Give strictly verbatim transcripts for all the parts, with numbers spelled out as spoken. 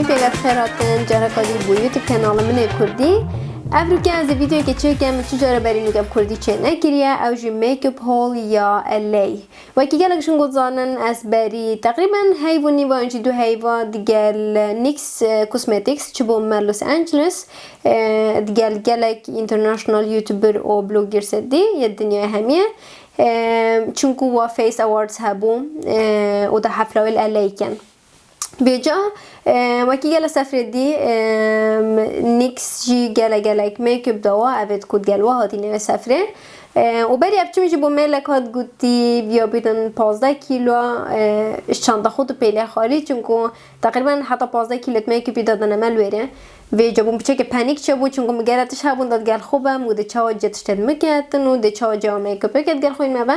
Pêve xêr hatin, careka dî bo YouTube kanalê min ê Kurdî. Ev rûke ez ê vîdeoyekê çêkim, çi cara berî nûke bi Kurdî çê nekiriye, ew jî make-up haul ya L A. Wekî gelek jin got zanin, ez berî teqrîben heyv û nîva an jî du heyva digel NYX, e, Cosmetics, çi bo me Los Angeles, e, digel gelek international YouTuber û bloggers dî yê dinyayê hemiye. E, çinku wa Face Awards hebû, e, û da hefla wê li L A kin. Vêca, e, wekî gele sefrê dî, e, NYX jî gele gelek make-up dawa, evê ku gel wa hatî nêve sefrê. E, û berî ev çim jî bo mêlek hat gotî, viya bîtin pazdeh kîlo, e, ji çanda xwe tu pêlê xalî, çunku teqrîben heta pazdeh kîlo make-upî dadine me li wêrê. Vêca bûm piçeke panîk çêbû, çunku min gele tişt hebûn da digel xwe bem û dê çawa cê tiştê dimiket û dê çawa cê make-upê ke digel xwe me be.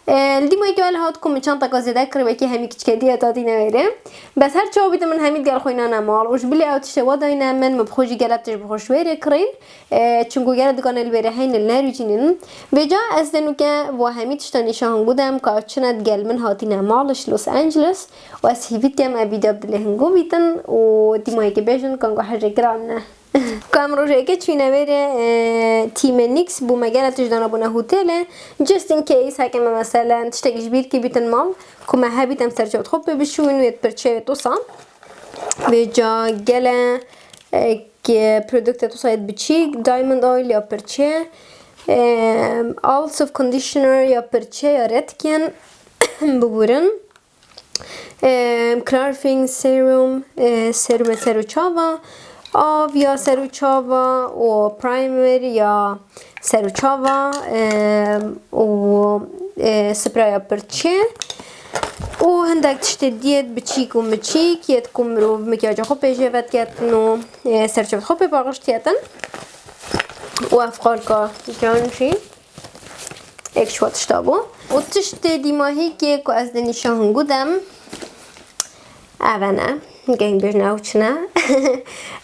E, li dîmayekê wele hat ku min çanteka zêde kir, wekî hemî kiçikê dî heta dî newêrê. Bes her çawa bîte min hemî digel xwe înane mal. Û ji bilî ew tiştê wa dayne min, min bi xwe jî gelek tişt bi xwe ji wêrê kirîn. E, çunku gelek dikanê li wêrê heyne li nerûcînin. Vêca ez dê nûke wa hemî tişta nîşan bidem, ka ew çi ne digel min hatîne mal ji Los Angeles. Û ez hîvî dikem ev vîdeo bi dilê hingo bîtin û dîmayekê bêjin, ka hingo hejê giran ne. Ku em rojekê çûyne wêrê, e, tîmê NYX bû me gele tişt dana bûne hotêlê. Just in case, heke me meselen tiştekî ji bîr kir bîtin mal, ku me hebît em serçewt xwe pê bişûn wê pirçê wê tosa. Vêca gele, e, ke produkte tosa yê biçîk, Diamond Oil ya pirçê, e, Ulse of Conditioner ya pirçê ya rêtkin bibûrin. Em, Clarifying Serum, e, serumê ser û çava, av ya ser û çava û primer ya ser û çava, em, û, e, spraya pirçê û hindek tiştê diyet biçîk û miçîk yêt ku mirov mikyaca xwe pê jê vediketin û, e, serçev xwe pê paqij diyetin û ev qalka can jî. Êk ji we tişta bû. Û tiştê dîmahîkê ku ez dê nîşan hungu dem, ev e ne. Geng bêjne ew çi ne.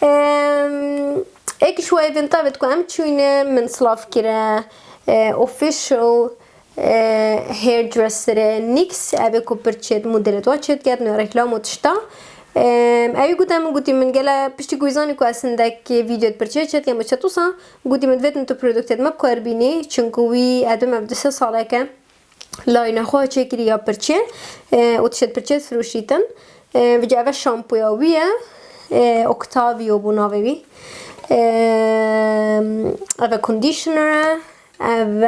Em, êk ji we event davet ku em çûyne min silav kire, e, official, e, hairdresserê NYX, ev ê ku pir çêt modelê dwa çêt ket, ne reklam û tişta. Em, ew gute min gotî min gele piştî ku wî zanî ku ez hindek vîdeo pir çê çêt kem û çetusa, Gotî min, divêtin tu produktê me bi kar bînî, çunku wî edû me bi du sê saleke layna xwe çêkirî ya pirçê, e, û tişt pirçê difiroşîtin. E, vêca ev e şampuya wî ye. E, Octavio bû navê wî. E, ev e conditioner e. Ev e,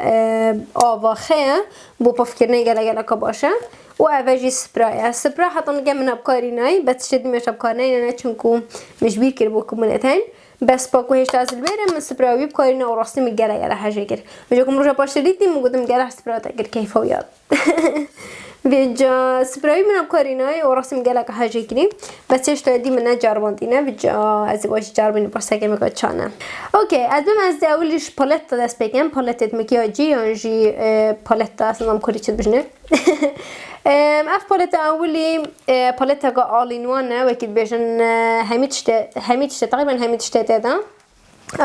e, ava xê ye. Bo pofkirinê gele geleka baş e. Û ev e jî spray e. Spray heta nike min e bi karî nayî. Be tiştê dî me ji bi kar neyne ne, çunku min ji bîr kiribû ku min ê teyn. Bes pa ku hêşta ez li wêrê min spraya wî bikarîne û rastî min gele gele hejê kir. Min jê ku min roja paştê dîtî, min gotim gele spraya te kir keyfa wî hat. Vêca spraya wî min bikarînayê û rastî min gelek hejê kirî. Bes hêşta dî min necaribandîne, vêca ez ê wa jî caribînim, bes heke me ka çane. Okey, ez bim ez dê ewilî ji paleta dest pê kem. Paletê di mikyajî yan jî, e, paleta, ez nizam kurî çi dibijne. Em, ev paleta ewilî, e, paleteka all in one e, wekî dibêjin, e, hemî tiştê, hemî tiştê, teqrîben hemî tiştê tê de.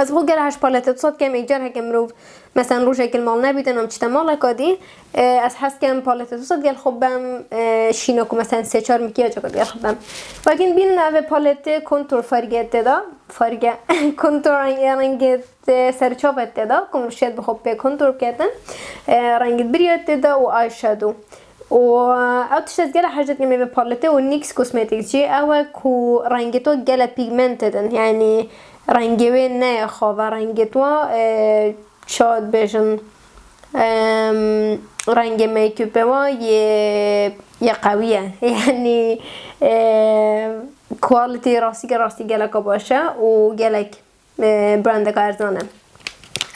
Ez xwe gel heş palete tu sed kem, êk car heke mirov, meselen, rojekê li mal nebîtin, em çite maleka dî, e, ez hez kem palete tu sed gel xwe bem, e, şîna ku, meselen, sê çar mikyajeka gel xwe bem. Wekî bînin ev ê palete kontur ferge tê de, ferge, kontur renge, rengê tê serçavê tê de, ku mirov şêt bi xwe pê kontur biketin, e, rengê birya tê de û eyeshadow. Û ew tişt ez gelek hej dikim ê vê palete û NYX Cosmetics jî ew e ku rengê to gelek pigmented in, yanî rengê wê ne ye xave, rengê to, e, çawa dibêjin, em, rengê make-upê wa yê, yê qewî ye. Yanî, e, quality rastî ke rastî geleka baş e û gelek e, brandeka erzan e.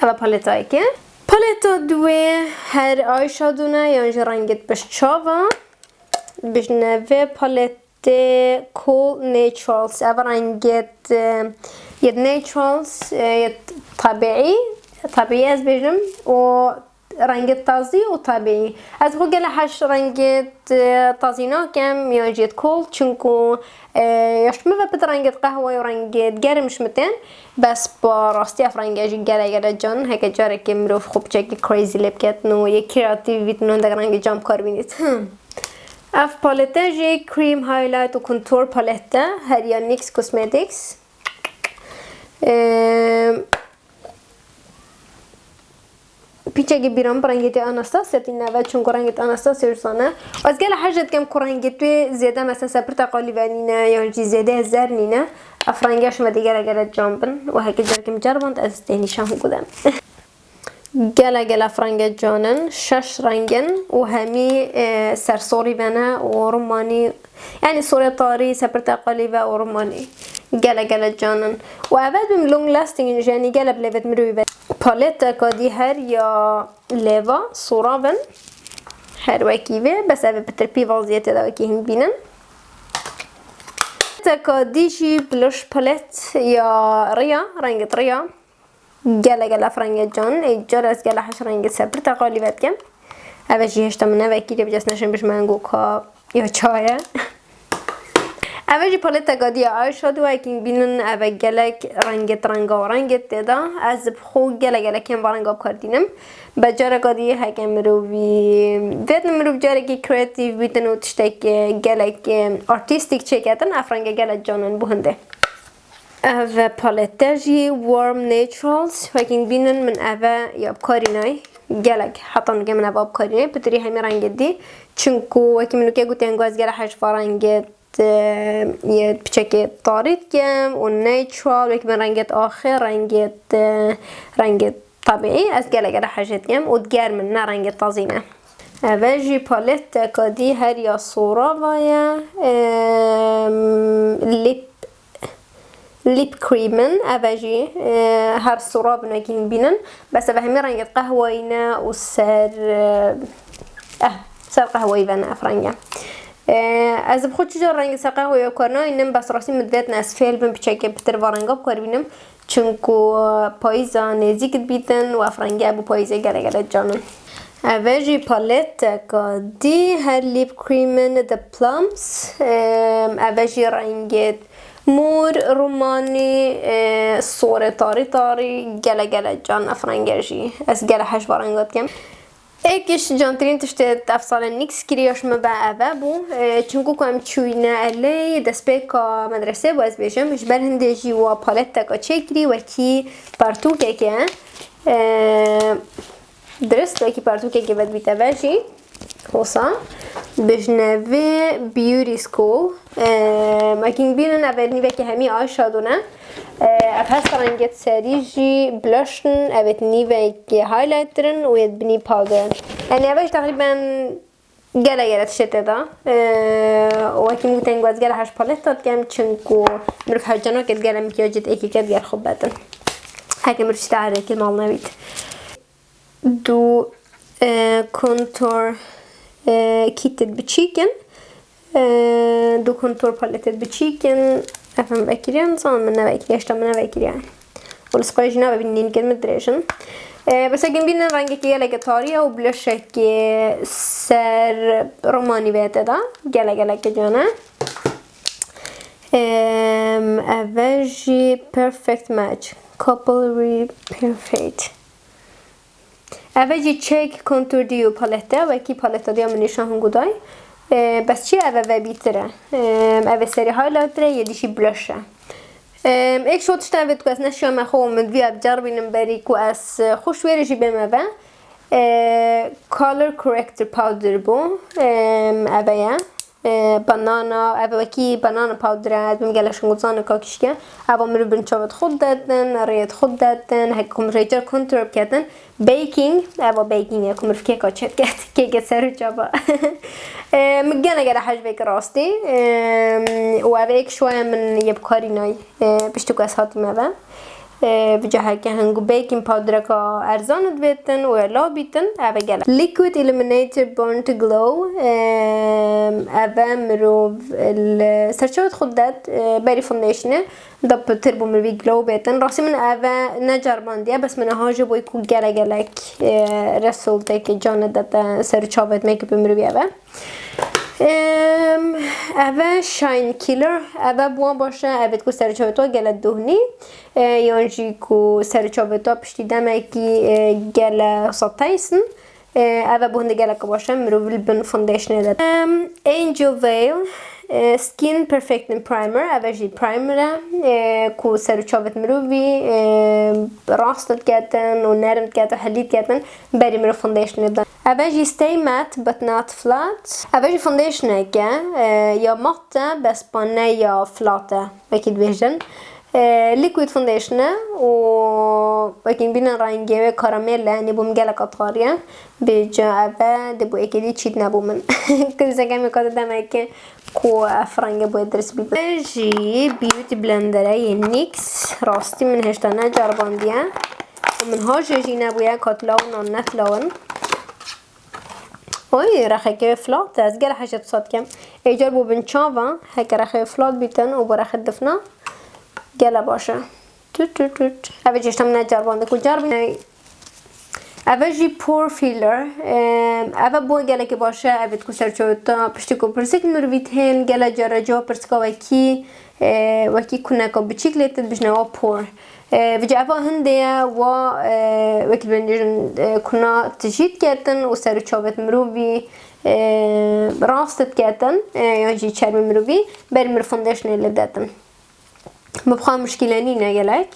Ev e paletayeke. Paleta duwê her eyeshadow ne yan jî rengê pişt çav e. Bijne vê paletê Cool Naturals. Ev rengê, e, yê naturals, e, yê tabiî. Tabiî ez bêjim. Û rengê tazî û tabiî. Ez xwe gelek hej rengê, e, tazî nakem yan jî kol, çunku, e, ya ji min ve pir rengê qehweyî û rengê germ ji min tên. Bes bi rastî ev renge jî gelek gelek can. Heke carekê mirov xwe piçekî crazy lê biketin û yê kreatîv bîtin, hindek rengê can bi kar bînît. Him. Ev palete jî Cream Highlight û Contour palete, her ya NYX Cosmetics. Em, Pîçekî bîra min bi rengê te Anastasia tîne ve, çunku rengê te Anastasia wisa ne. Ez gele hez dikim ku rengê tu zêde mesela ser pirteqalî ve nîne, yan jî zêde zer nîne. Ev rengê şima dê gele gele can bin. Û heke carekê min ceriband, ez tê nîşan hûn gudim. Gele gele ev rengê can in, şeş reng in û hemî, e, ser sorî ve ne û rumanî, yanî sorê tarî, ser pirteqalî ve û rumanî. Gele gele can in. Û ev bim long lasting in, yanî gele bi lêvêt mirovî ve. Paleteka dî her ya lêva sorav in. Her wekî vê, bes ev pitir pî vaziyetê de wekî hîn bînin. Paleteka dî jî blush palet ya riya, rengê riya. Gele gele ev rengê can, ê cara ez gele hez rengê ser pirteqalî ve dikim. Ev jî hêşta min nevekiriye, bi ces neşin bijmengo ka ya çaye. Ev jî paleteka dî ya eyeshadow, wekî bînin ev gelek rengê renga û rengê tê de. Ez bi xwe gele gele kêm va renga bi kar tînim. Be careka dî heke mirovî vêtin mirov carekî kreatîf bîtin û tiştekî gelek artîstîk çêketin, ev rengê gelek can in bo hindê. Ev palete jî Warm Neutrals. Wekî bînin min eve ya bikarînay. Gelek heta nûke min eva bikarînay. Pitirî hemî rengê dî. Çinku wekî min nûke gotiyan ku ez gele hez va rengê, e, yê piçekê tarî dikim û neutral. Wekî min rengê axir, rengê, e, rengê tabîî. Ez gele gele hez dikim û digermin, ne rengê tazî ne. Eve jî paleteka dî her ya sorava ye. Em, lip Lip cream in, ev e jî, e, her sora binekî hîn bînin. Bes ev hemî rengê qehweyî ne û ser, e, eh, ser qehweyî ve ne ev renge. E, ez bi xwe çi car rengê ser qehweyî kar nayînim, bes rastî min divêt ne ez fêl bim piçekê pitir va renga bikar bînim. Çinku, e, payîza nêzîk dibîtin û ev rengê ev bi payîzê gele gele can in. Ev e jî paleteka dî her lip cream in The Plums. E, ev e jî rengê Mor, rumanî, e, sorê tarî tarî, gele gele can ev renge jî. Ez gele hez va renga dikim. Êkiş cantirîn tiştê ev sale NYX kiriye ji min be eve bû. E, çinku ku em çûyîne L A, destpêka medresê bû ez bêjim. Ji ber hindê jî wa paleteka çêkirî wekî pertûkeke. E, dirist wekî pertûkeke vedibîte ve jî. Hosa. Dijnevê Beauty School. Em, wekî bînin ev nîvekî hemî eyeshadow ne. E, ev hesta rengê serî jî blush in, ev nîvekî highlighter in û yê binî powder in. Yanî ev jî teqrîben gele gele tiştê tê de. E, û wekî min gotin ku ez gele hez paleta dikim, çinku mirov hez cana ke digere mikyajê êkê ke diger xwe bedin. Heke mirov tiştê erdekê mal nebît. Du, e, contour, e, kitê biçîk in. E, du contour paletê biçîk in. Ev em vekiriyan, zan min nevekiriye, hêşta min nevekiriye. Û li sqoyê jî navê bînin, nînkin min dirêj in. E, bes ekin bînin rengekî gelekî tarî ye û blushekî ser romanî vê tê de. Gele gelekî can e. Em, ev e jî perfect match. Couple re perfect. Ev e jî Cheek Contour Duo palette, wekî paleta diya min nîşan hûn guday. E, bes çi ev e vebîtir e? E, ev ê serî highlighter e, yê dî jî blush e. E, êk şo tişta vê ku ez neşiyame xwe û min divî ez biceribînim berî ku ez, e, xwe ji wê re jî bêm eve. E, color corrector powder bû. E, ev e ye. E, banana, ev wekî banana powder e, ez bim gelek şinguzan ka kişke. Eva mirov bin çavê xwe dedin, rêyê xwe dedin, hek kum rêcer contour biketin. Baking, eva baking e, kum mirov kêka çêdiket, kêkê ser û çava. E, min gene gele hej vêk rastî. E, û ev êk şoya min yê bikarînay. E, piştî ku ez hatîme ve. E, bi caheke hingu baking powdereka erzan divêtin û ya law bîtin, ev e gele. Liquid Illuminator Burnt Glow, e, ev e mirov li serçavê xwe det, e, berî foundation e, da pitir bo mirovî glow bêtin. Rastî min ev e neceribandiye, bes min niha ji bo ku gele gelek, e, resulteke can dete ser û çavê me ku bi mirovî ev e. Em, ev e Shine Killer. Ev e bi wan baş e, ev ê ku ser çavê to gele dohnî. E, yan jî ku ser çavê to piştî demekî, e, gele sateysin. E, ev e bo hindê gelek baş e, mirov li bin foundationê de. Em, Angel Veil, e, Skin Perfecting Primer, ev e jî primer e, e, ku ser û çavêt mirovî, e, rast diketin û nerm diketin, helî diketin, berî mirov foundationê de. Ev e jî Stay Matte But Not Flat. Ev e jî foundationeke, e, ya matte, bes pa ne ya flat e, wekî dibêjin. E, liquid foundation e û wekî bînin rengê wê karamel e, yanî bo min gelek tarî ye. Bêca ev e, dê bo êkê dî çît nebû min. Krizeke min kate demeke ku ev rengê bo dirist bî. Ev jî beauty blender e yê NYX. Rastî min hêşta neceribandiye. Û min ha jê jî nebûye, ka tilawin an netilawin. Oy, rexeke wê flat e. Ez gelek hejê wisa dikim. Êcar bo bin çavan, heke rexê wê flat bîtin û bo rexê difna, gelek baş e. Tut, tut, tut. Ev ê çeştem neceribandin ku ceribîne. Ev e jî pore filler. Em, ev e bo gelekî baş e. Ev ê ku ser çawa te piştî ku pirsik mirovî tên, gelek cara ca pirsika wekî, e, wekî kuneka biçîk lê te dibêjne wa pore. E, vêca eva hindê ye wa, e, wekî dibêjin, e, kuna tijî diketin û ser û çavêt mirovî, e, rast diketin, e, yan jî çermê mirovî ber mirov foundationê li detin. Min bi xwe muşkîle nîne gelek.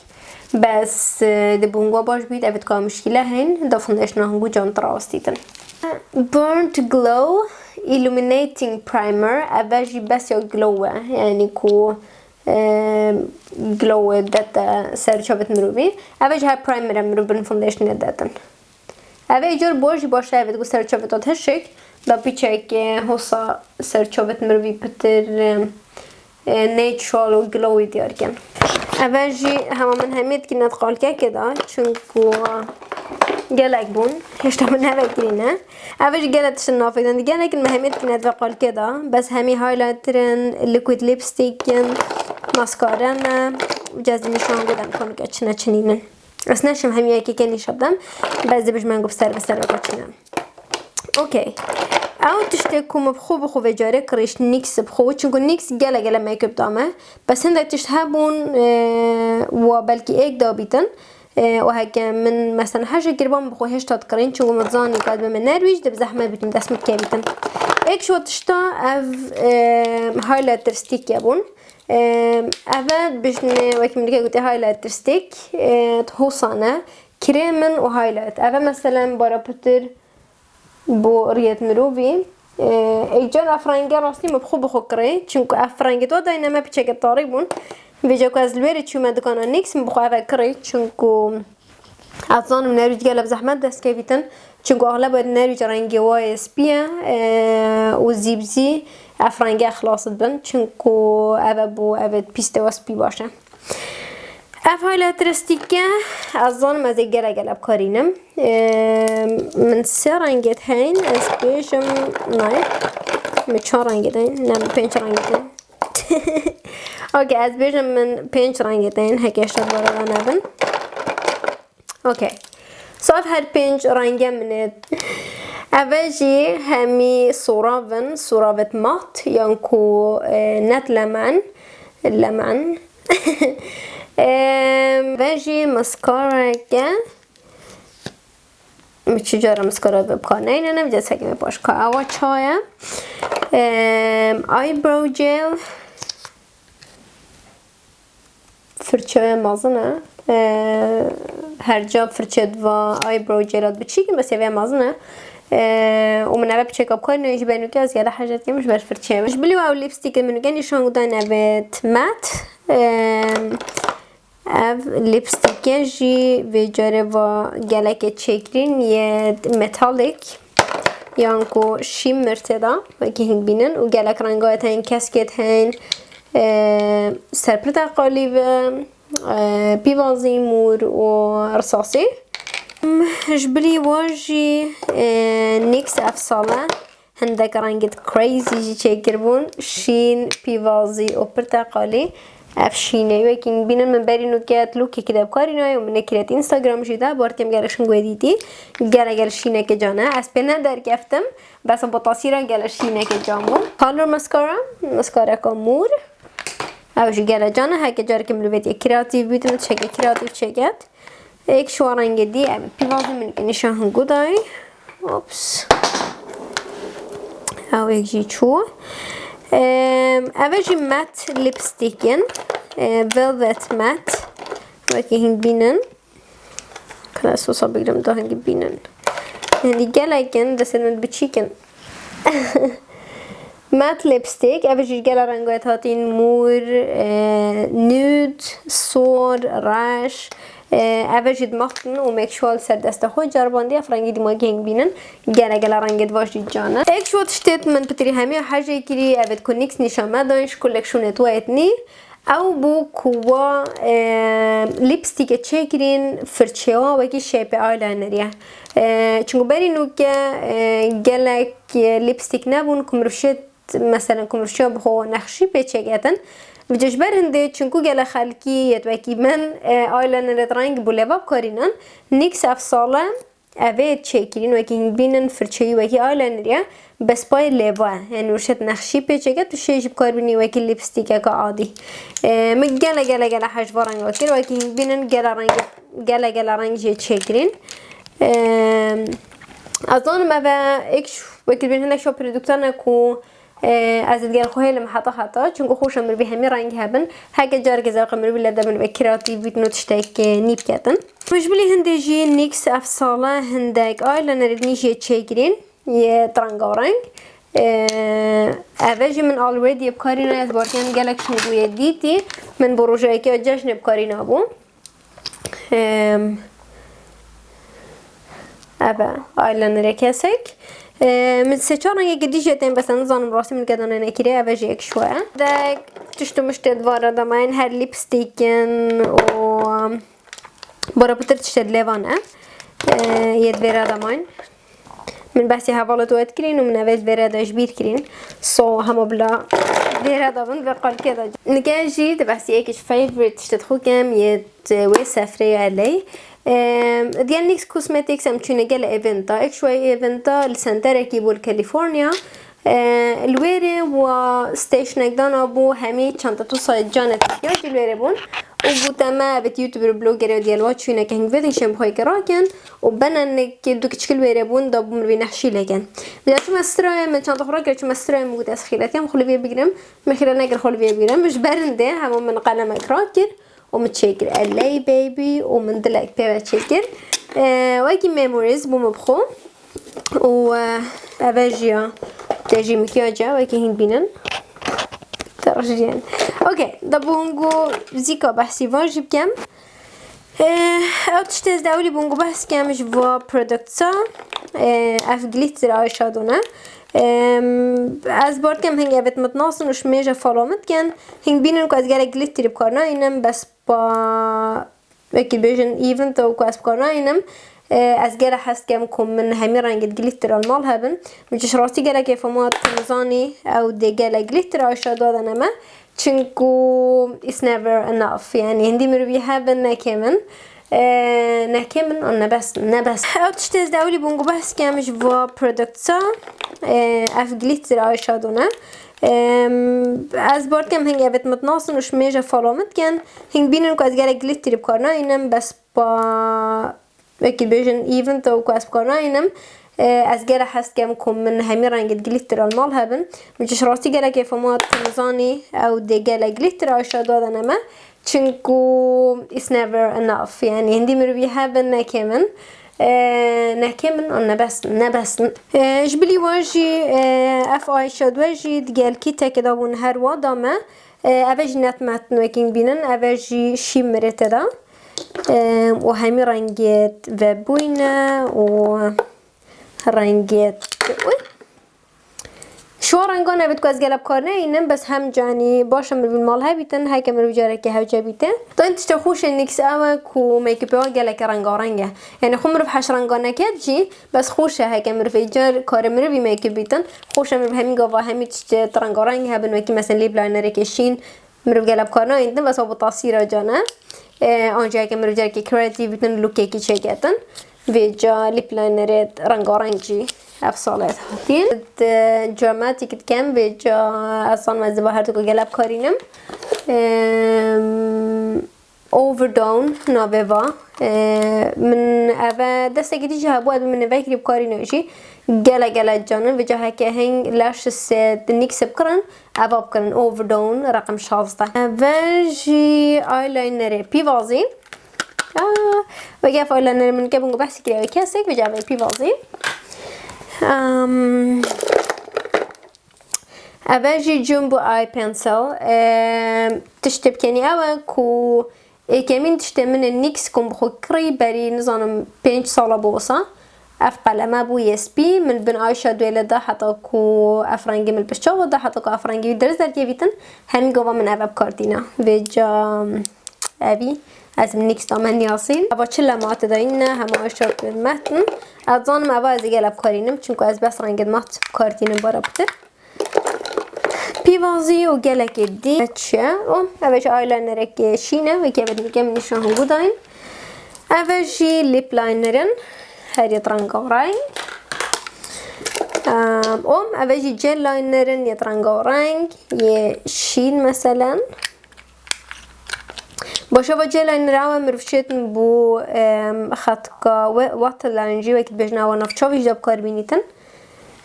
Bes, e, dê bo hingwa baş bît, ev dika muşkîle hên, da foundationa hingû can tirastîtin. Burnt Glow Illuminating Primer, ev e jî bes ya glow e, yanî ku, e, glow e dete ser çavêt mirovî. Ev e jî her primer e mirov bin foundationê detin. Ev ê car bo jî baş e, ev ê ku ser çavê te hişik, da piçek, e, hosa ser çavê mirovî pitir, e, e, natural û glowy diyar kin. Ev e jî hema min hemê dikî net qalkekê da, çunku gelek bûn, hêşta min neve kirîne. Ev e jî gelek tiştin nafêk din, gelek min hemê dikî net ve qalkê da, bes hemî highlighter in, liquid lipstick in, mascara ne, cezî nîşan gudan konu ke çine çinînin. Ez neşim hemî yekê ke nîşa bidem, bes dibêjim ku bi ser bi ser ve çîne. Okey. Ew tiştê ku min bi xwe, bi xwe vê carê kirî ji NYX bi xwe, çunku NYX gele gele make-up da me. Bes hindek tişt hebûn, e, wa belkî êk dabîtin. E, û heke min mesela hejê kiriban bi xwe hêşta dikirîn, çunku min dizanî ku ez bi min nerwîj, dê bi zehmet bîtin, dest min dikevîtin. Êk ji wa tişta ev, e, highlighter stick e bûn. Em, ev e dibêjin, wekî min dike gotê highlighter stick, e, hosan e. Krêmin û highlight. Ev e meselen bara pitir bo riyet mirovî. E, êcar ev renge rastî min bi xwe, bi xwe kirê. Çunku ev rengê to dayne me piçeke tarî bûn. Vêca ku ez li wêrê çûme dikana NYX, min bi xwe ev e kirê. Çunku Ez zanim nerwîc gele bi zehmet dest kevîtin. Çunku axleba nerwîc rengê wa yê spî ye, e, û zî bi zî ev rengê xilas dibin. Çunku ev e bo, ev e pîstê wa spî baş e. Ev highlighter stick e, ez zanim ez ê gele gele bikarînim. E, min sê rengê heyn, ez bêjim nayê. Min çar rengê heyn, ne, min pênc rengê heyn. Okey, ez bêjim min pênc rengê tên, heke şer barana nebin. Okey. So ev her pênc renge min ê. Ev e jî hemî sorav in, soravêt mat, yan ku, e, net lemen, lemen. Em, ve jî maskareke. Min çi cara maskara bi kar neyne, ne vîdya sekeme paşka. Ewa çaye. Em, eyebrow gel. Firçeye mezin e. E, her ca firçe diva eyebrow gel ad biçîk in, bes eve mezin e. E, û min eve piçeka bi kar neyne, ji ber nûke ez gele hejet kem ji ber firçeye. Ji bilî ew lipstick min nûke nîşan gudan, evet, mat. Em, Ev lipstikê jî vê carê va gelekê çêkirîn yê metallic, yan ku shimmer tê de, wekî hîn bînin, û gelek renga tên, keskê tên, e, serpirteqalî ve, e, pîvazî, mûr û risasî. Ji bilî wa jî, e, NYX ev sal e. Hindek rengê crazy jî çêkiribûn. Şîn, pîvazî û pirteqalî. Ev şîn e. Wekî bînin min berî nûke lookekî de bikarî nayê û min nekiriye Instagram jî de. Bartiyem gelek şin guhê dîtî. Gele gel şîneke can e. Ez pê nederkeftim. Bes bo tasîra gele şîneke can bû. Color mascara. Maskareka mûr. Ew jî gele can e. Heke carekê mirovêt yê kreatîf bît, min tiştekê kreatîf çêket. Êk şuwa rengê dî, em pîvazî min nîşan hingû dayî. Ops. Ew êk jî çû. Em, ev jî matte lipstick in. E, Velvet Matte. Wekî hîn bînin. Kana sosa bigrim da hingî bînin. Hindî gelek in, destên min biçîk in. Matte lipstick, ev jî gela renga hatîn mûr, e, nude, sor, reş. E, ev jî dimaxtin û make sure li ser desta xwe caribandiye, ev rengî dîma geng bînin. Gele gele rengê diva jî can e. Ek şo tiştêt min pitirî hemiya hejê kirî, evet ku NYX nîşan me dan, ji ku lekşûnê tu etnî. Ew bû ku wa, e, lipstikê çêkirîn firçeya wekî şêpê eyelinerî ye. E, çunku berî nûke, e, gelek, e, lipstik nebûn ku mirov şêt, meselen ku mirov şêt bi xwe nexşî pê çêketin. Vêca ji ber hindê çunku gelek xelkî yê wekî min, e, eyelinerê reng bû lêva bikarînan. NYX ev sale Ev ê çêkirîn, wekî hîn bînin firçeyî wekî eyeliner e, bes payê lêva ye. Yanî û şet nexşî pê çêke, tu şê jî bi kar bînî wekî lipstikeka adî. Ee, min gele gele gele hej va renga kir, wekî hîn bînin gele reng, gele gele reng jê çêkirîn. Ee, ez zanim ev e, ek ş-, wekî bîn hinek şo produkta ne ku Ee, ez digel xwe hêlim heta heta, çunku xweşa mirivî hemî rengî hebin. Heke careke zewqê mirivî lê de mirivê kreatîf bîtin û tiştek, e, nî biketin. Ji bilî hindê jî NYX ev sale hindek eyeliner nî jê çêkirîn yê rengareng. Ee, ev jî min already bikarîna, ez barken gelek şinî bûye dîtî. Min bo rojayeke cejnê bikarîna bû. Em, Eve, eyelinerê kesek. Em, min sê çar rengekî dî jê tên, bes ez nizanim rastî min keda nênekirê, eve jî yek şo ye. De tişt û miştê di vara de mayên her lipstick in û, em, bara pitir tiştê di lêvan e. E, yê di vêra de mayên. Min behsê hevalê tu et kirîn û min ev ê vêre de ji bîr kirîn. So, hema bila vêre de bin, vê qalkê de. Nike jî di behsê yekî ji favorite tiştê xwe kem yê wê sefreyê ley. Em, diya NYX Cosmetics em çûne gel eventa. Ek şuay eventa li senterekî bû li California. Ee, li wêrê wa stationek dana bû, hemî çanta tu sayê canê tirkiya jî li wêrê bûn. Û bû te me, evet, YouTuber, blogger û diyel wa çûyne ke hingvê dîşên bi xwe yekê rakin. Û benenek du kiçik li wêrê bûn, da bû min vî nehşî lêkin. Vêca çûme stirayê, min çanta xwe rakir, çûme stirayê, min got ez xîretiyam xwe li vê bigrim. Min xîret nekir xwe li vê bigrim. Ji ber hindê hema min qelemek rakir. Û min çêkir. L A baby û min dilek pê ve çêkir. Ee, wekî memories bû min bi xwe. Û, e, eve jî ya. Te jî mikyaj e, wekî hîn bînin. Te rejiyên. Okey, da bû hûn got zîka behsî van jî bikem. Ee, ew tiştê ez dewlî bûn ku behs kem ji va products a. Ee, ev glitter eyeshadow ne. Em, ez bar dikem hingê evet min dinasin û ji mêje follow min dikin. Hing bînin ku ez gelek glitter bi kar nayînim, bes pa wekî bêjin event ew ku ez bi kar nayînim. Ee, ez gelek hez dikem ku min hemî rengê glitter al mal hebin. Min ji rastî gelek kêfa ma dikim zanî ew dê gelek glitter eyeshadow dane me. Çinku it's never enough. Yani hindî mirovî hebin nekê min. Ee, nekê min an nebes, nebes. Ew tiştê ez dewlî bûn ku behs kem ji va products a. Ee, ev glitter eyeshadow ne. Em, ez bar dikem hingê evet min dinasin û ji mêje follow min dikin. Hing bînin ku ez gelek glitter bi kar nayînim, bes pa Wekî bêjin, event ew ku ez bi kar nayînim. Ee, ez gelek hez dikem ku min hemî rengê glitter al mal hebin. Min ji rastî gelek kêfa ma dikim zanî ew dê gelek glitter eyeshadow dane me. Çinku it's never enough. Yani hindî mirovî hebin nekê min. Ee, nekê min an nebes, nebes. Ee, ji bilî wan jî, ee, ev eyeshadow jî digel kîtekê de bûn her wa da me. Ee, eve jî net met wekî bînin. Eve jî shimmerê te de. Em, û hemî rengê vebûyne û rengê, uy. Şiwa rengan evit ku ez gelek bi kar neyînim, bes hem canî baş e mirov mal hebîtin, heke mirov carekê hewce bîte. Dayên tiştê xweşê NYX ew e ku make-upê wa gelekî rengareng e. Yani xwe mirov heş rengan neket jî, bes xweş e heke mirov ê car karê mirovî make-up bîtin. Xweş e mirov hemî gava hemî tiştê rengareng hebin, wekî mesela lip linerekê şîn, Mirov gelek bi kar nayînin, bes ew bi tasîra can e. Ee, ancak heke mirov carekê kreatîf bitin, lookekî çêketin. Vêca lip linerê rengareng jî ev sal ez hatîn. Di dramatik dikem, vêca ez zanim ez ê va her du ku gelek bi kar înim. Em, Overdone navê va. Ee, min eve destekî dî jî hebû, ez min vekirî bi karî ne jî. Gele gele canin, vêca heke heng lashes nîks bikirin, eva bikirin. Overdone reqem şazdeh. Eve jî eyelinerê pîvazî. Aa, weke ev eyelinerê min ke bin ku behsî kiriye, kesek vêca eve pîvazî. Em, Eve jî Jumbo Eye Pencil. Em, tiştê bikenî ew e ku êkemîn tiştê min ê nîks ku min bi xwe kirî berî, nizanim, pênc sala bû wisa. Ev qeleme bû yê spî, min bin eyeshadow lê da heta ku ev rengî min li pişt çav da, heta ku ev rengî wî dirist derkevîtin, hemî gava min eve bi kar tîna. Vêca Evî, ez min nîks da me niyasîn. Eva çi lema tê de ne, hema eşya tu metin. Ez zanim eva ez ê gele bikarînim, çunku ez bes rengê me bi kar tînim bara bitir. Pîvazî û gelekê dî çi ye? O, eve jî eyelinerek şîn e, wekî eve dîke min nîşan hingû dayîn. Eve jî lip linerin, her yê renga reng. Em, o, eve jî gel linerin yê renga reng, yê şîn meselen. Başa va gel eyeliner ew e mirov şêtin bo, em, xetka we-, waterline jî wekî dibêjin ew e navçavî jî de bi kar bînîtin.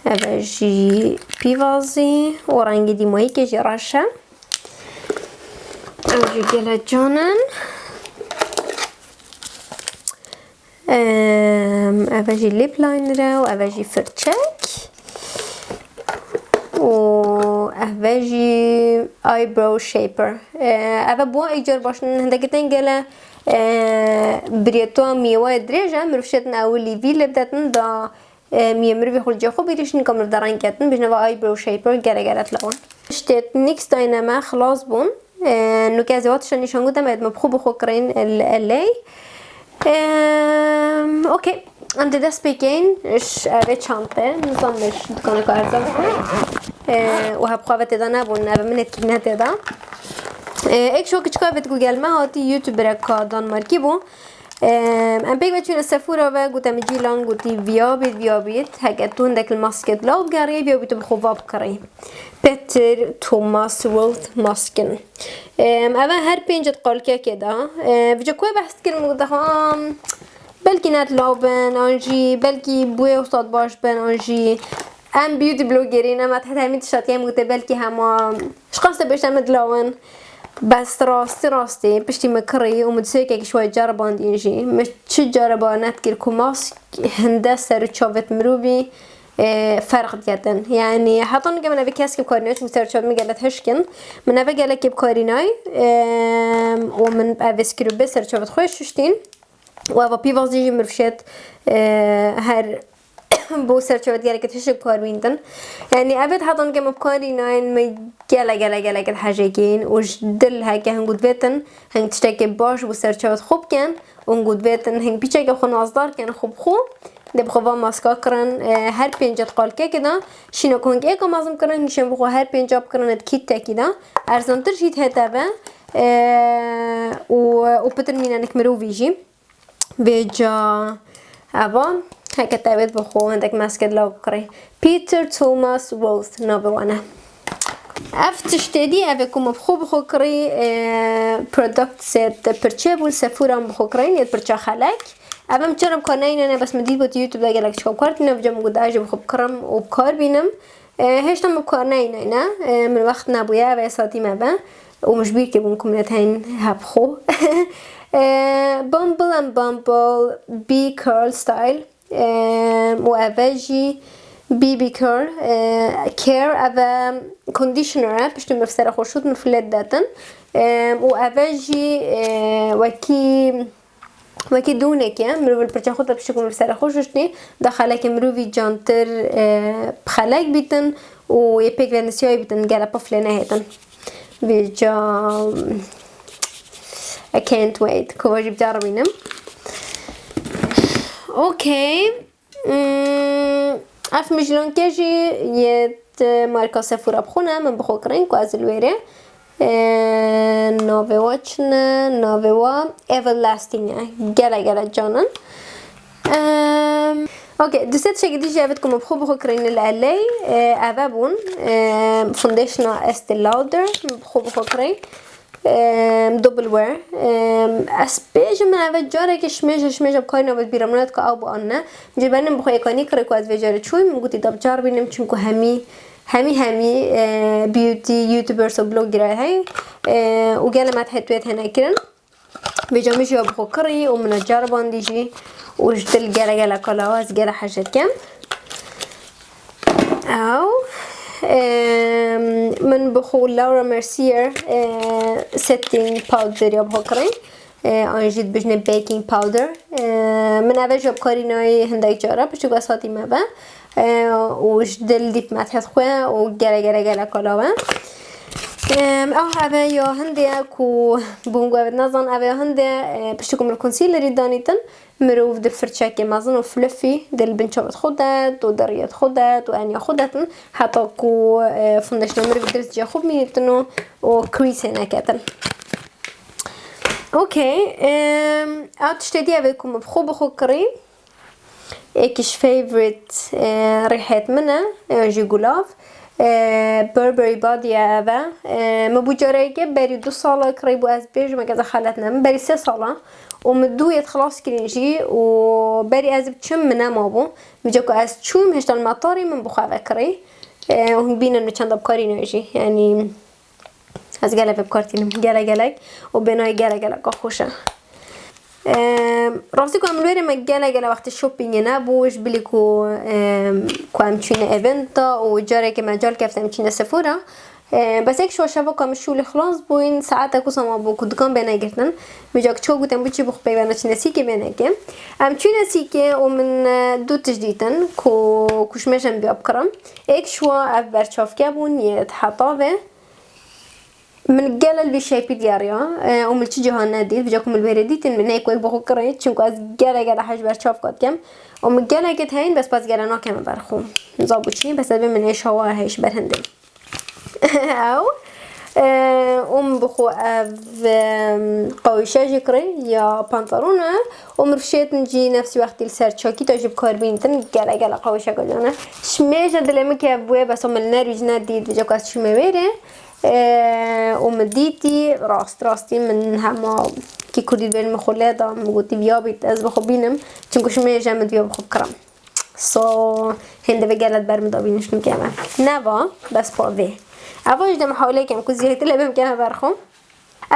Ev e jî pîvazî û rengê dîmayîkê jî reş e. Ew jî gele canin. Em, ev e jî lip liner e û ev e jî firçek. Û ev e jî eyebrow shaper. E, ev e bo êcar baş in, hindekî tên gele, e, birêto mîwayê dirêj e, mirov şêtin ew lîvî lê bidetin da, e, miyê mirovî xwe li cê xwe bîrîşin, ka mirov de reng ketin, bêjin eva eyebrow shaper, gele gele tilawan. Tiştê nîks dayne me xilas bûn. E, nûke ez ê wa tişta nîşan gutem, ez me bi xwe bi xwe kirîn el-, eley. Em, okey. Em dê dest pê keyin. Ş-, ev ê çante. Nizanim ji dukaneka erzan bû. E, û hebxwe ve tê de nebûn. Ev min ê dikî ne tê de. E, êk şo kiçika ve ku gel me hatî, youtubereka Danmarkî bû. Em, em pêk ve çûne Sephora ve, gote min cîlan, gotî viya bît, viya bît. Heke tu hindek li maskê di law bigeriyê, viya bît tu bi xwe va bikirî. Peter Thomas World maskin. Em, ev e her pênc et qalkekê de. E, vêca ku behs dikirin, min gote, ha, belkî ne di law bin, an jî belkî bûyê wisa baş bin, an jî em beauty bloggerî ne, me heta hemî tişta dikê, min gote belkî hema ji qas de bêjte min di law in. Bes rastî rastî piştî min kirî û min di sêkekî ji we ceribandîn jî. Min çi ceriba nedikir ku mask hinde ser û çavêt mirovî, e, ferq diketin. Yanî heta nike min evê kesk bi karî nayê, çimkî ser çavê min gelek hişk in. Min evê gelekê bi karî nayê, e, û min evê skiru bê ser çavêt xwe şuştîn. Û eva pîvazî jî mirov şêt, e, her bo ser çavêt gelekê hişk bi kar bîntin. Yanî evê heta nike min bi karî nayên, min gele gele gelekê dihejêkîn û ji dil heke hingû divêtin, hing tiştekê baş bo ser çavêt xwe bikin. Û hingû divêtin hing pîçeke xwe nazdar kin xwe bi xwe. Dê bi xwe va maska kirin, e, her pênc et qalkekê de. Şîna ku hing êka mezin kirin, hing şên bi xwe her pênca bikirin di kîtekî de. Erzantir jî dihête ve, e, û, û pitir mînenik mirovî jî. Vêca eva, heke tevêt bi xwe hindek meskê di law bikirî. Peter Thomas World navê wan e. Ev tiştê dî, ev ê ku min bi xwe bi xwe kirî, e, product set pirçe bûn, Sephora min bi xwe kirîn, yê pirça xelek. Ev em çira bi kar neyne ne, bes min dît got YouTube de gelek çika bi kar tîne, vêca min got ez jî bi xwe bikirim û bi kar bînim. E, hêşta min bi kar neyne ne, e, min wext nebûye, ev ê satî me be. Û min ji bîr kiribûn ku min ê teyn heb xwe. E, Bumble and Bumble B Curl Style. Em, û ev e jî B B Curl, e, Care, ev e conditioner e, piştî mirov sere xwe şût, mirov lê didetin. Em, û ev e jî, e, wekî, wekî dûnek e, mirov li pirça xwe de piştî ku mirov sere xwe şuştî, da xelekê mirovî cantir, e, bi xelek bîtin û yê pêk ve nisiyayî bîtin, gele pif lê nehêtin. Vêca, I can't wait. Ku va jî biceribînim. Okey. Hmm, ev mijlonke jî yê di marka Sephora bi xwe ne, min bi xwe kirin ku ez li wêrê. Ee, navê wa çi ne? Navê wa Everlasting e. Gele gele canin. Em, okey, du sê tiştekî dî jî evit ku min bi xwe bi xwe kirîn li eley, e, eve bûn, e, foundationa Estee Lauder, min bi xwe bi xwe kirîn. Em, double wear. Em, ez bêjim min eve careke şimêje, şimêje bi karî nabit bîra min dike ew bi an ne. Ji ber min bi xwe yêkanî kirê ku ez vê carê çûyim, min gotî da bicaribînim, çunku hemî, hemî, hemî, e, beauty, youtubers û bloggerê heye. E, û gelê me dihê tu yê têne kirin. Vêca min jî ya bi xwe kirî û min e caribandî jî û ji dil gele gele qala ez gele hej dikim. Ew, em, min bi xwe Laura Mercier, e, setting powder ya bi xwe kirî. E, an jî dibêjine baking powder. E, min eve jî bi karî nayê hindek cara, piştî ku ez hatîme ve. E, û ji dil dîp me dihê xwe û gele gele gele qala we. Em, ew eve ya hindê ye ku bûn ku eve nazan eve ya hindê, e, piştî ku min concealerî danîtin, mirov di firçekê mezin û fluffy di li bin çavê xwe de, û deriyê xwe de, û eniya xwe de tin, heta ku, e, foundationa mirov dirist cihê xwe bimînitin û, û crease neketin. Okey, em, ew tiştê dî ev ê ku min bi xwe bi xwe kirî. Êk ji favorite, e, rîhêt min e, e, jî gulav. E, Burberry Body ye ev e. E, min bû careke berî du sala kirî bû, ez bêjim, eke ez xelet nebim. Berî sê sala. Û min dû yê xilas kirîn jî û berî ez biçim min nema bû. Vêca ku ez çûm, hêşta li metarê min bi xwe ve kirî. E, û hûn bînin min çenda bi karî ne jî. Yanî, ez gelek vê bi kar tînim, gelek gelek û bênayê gelek gelek xweş e. Em, rastî ku em li wêrê me gelek gelek wextê shoppingê nebû, ji bilî ku, em, ku em çûyîne eventa û carekê me cal kefte em çûyîne Sephora. Em, bes êk şewa şeva ku em şûlî xilas bûyîn, saetek wisa ma bû ku dikan bêne girtin. Vêca çawa gotin bû çi bixwe peyvana çîne sîkê bêne ke. Em çûyîne sîkê û min, e, du tişt dîtin ku, ku ji me jî em vêya bikirin. Êk şewa ev berçavke bûn yê heta vê. Min gelek li vî şêpî diyariya, e, û min çi cihan nedît, vêca ku min li wêrê dîtin, min êk wek bi xwe kirê, çunku ez gelek gelek hej ber çavka dikim. Û min gelekê heyîn, bes, bes gelek nakeme ber xwe. Niza bû çi, bes ez bê min ê şewa hej ber hindê. Ew, e, û min bi xwe ev, e, qawîşe jî kirê, ya pantalon e, û min rişêtin jî nefsî wextî li ser çakîta jî bi kar bînitin, gelek gelek qawîşeka can e. Ji mêje dilê min kev bûye, bes min li nervî jî nedît, vêca ku ez çûme wêrê. Û min dîtî, rast, rastî min hema kî kurdî dibêjin min xwe lê da, min gotî viya bît, ez bi xwe bînim, çunku ji mêje min diviya bi xwe bikirim. So, hêndê vê gelek ber min da bînin ji nûke me. Neva, bes pa vê. Eva jî de min hewlê kem ku zêdetir lê bim keme ber xwe.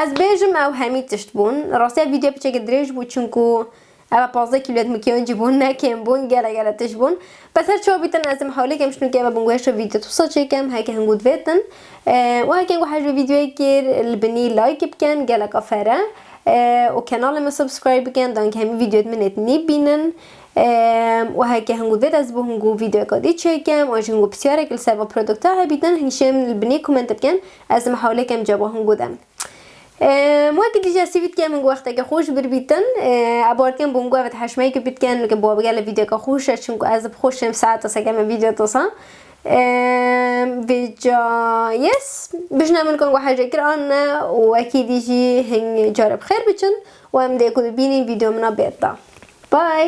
Ez bêjim ew hemî tişt bûn. Rastî ev vîdeo piçekê dirêj bû, çunku Ev e pazdeh kîlo et mikiyon jî bûn, ne kêm bûn, gele gele tişt bûn. Bes her çawa bîtin ez ê hewlê kem ji nûke ve bingehişta vîdeo wisa çêkem, heke hingû divêtin. E, û heke hingû hej bi vîdeoyê kir, li binî like bikin, geleka fere. E, û kanalê min subscribe bikin, dangê hemî vîdeoyê min ê nî bînin. E, û heke hingû divêt ez bo hingû vîdeoyeka dî çêkem, û ji hingû pisyarek li ser va produkta hebîtin, hingşêm li binî koment bikin, ez ê hewlê kem ceba hingû dem. Em, wekî dî jî ez hîvî dikim hingû wexteke xweş bir bîtin. E, ez bawer dikim bo hingû evet heşmeyekê bît ken, wekî bo gelek vîdeoka xweş e, çunku ez bi xwe şêm saeta seke me vîdeo disa. Em, vêca, yes, bijne min ku hingû hejê kir an ne, û wekî dî jî hing care bi xêr biçin, û em dê ku dibînîn vîdeo min a bêta. Bye!